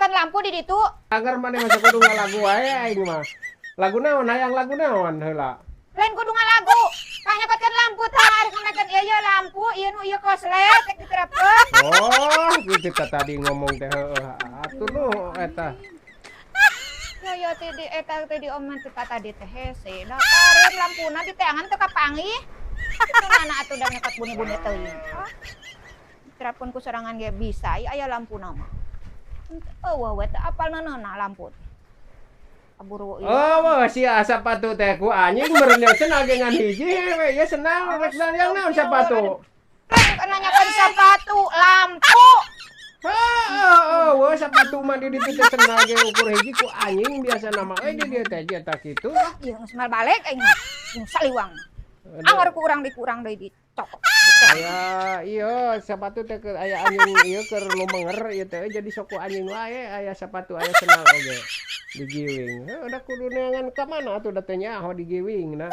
Nyokotkeun lampu di ditu. Agar maneh mah kudu ngalagu wae aing mah. Lagu naon, hayang lagu naon heula? Lain kudu ngalagu. Tah, nyokotkeun lampu tah, arek ngamekeun ieu ieu lampu, ieu nu ieu koslet rek diterapkeun. Oh, gitu tah, tadi ngomong teh heueuh. Atuh nu eta. Yo yo teh di eta teh di oman teh tadi teh hese. Da kareun lampuna diteangan teu kapanggih. Itu nana atuh da nyokot buni-buni teuing. Ah. Diterapkeun ku sorangan ge bisa, ieu aya lampuna mah. Eueuh we teu apal neuneuhna lampu. Kaburu ieu. Oh, wah, sia sapatu teh ku anjing meureun sendal ge ngan hiji we, ieu sendal rek yang naon sapatu? Rek nanyakeun sapatu, lampu. Heeh, oh, wah, sapatu mah di ditu teh sendal ge ukur hiji ku anjing biasa nama euy di dieu teh eta kitu. Ieu geus mal balik aing mah. Jeung saliwang. Anggar ku urang di kurang deui dicokot. Aya iya sapatu teh keur aya anjing ieu keur lumenger ieu teh, jadi sok ku anjing wae, aya sapatu aya sendal oge digiwing. Heuh, da kudu neangan ka mana atuh, da teu nyaho digiwingna.